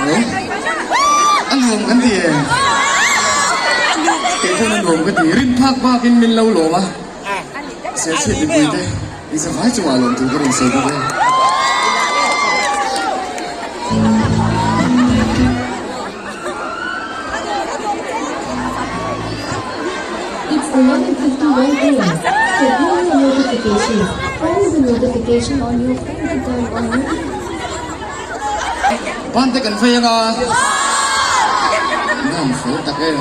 Maw? A nuam kan ti em? Kei pawhin a nuam ka ti. Rin phak bakin min lo lawm a. Serchhip mipui te in zavai chungah lawm tur ka rawn sawi bawk e. It's 11:51 am. To view your notifications, on the notification on your phone to turn on notifications. Ban te kan vei anga Nan fel tak e.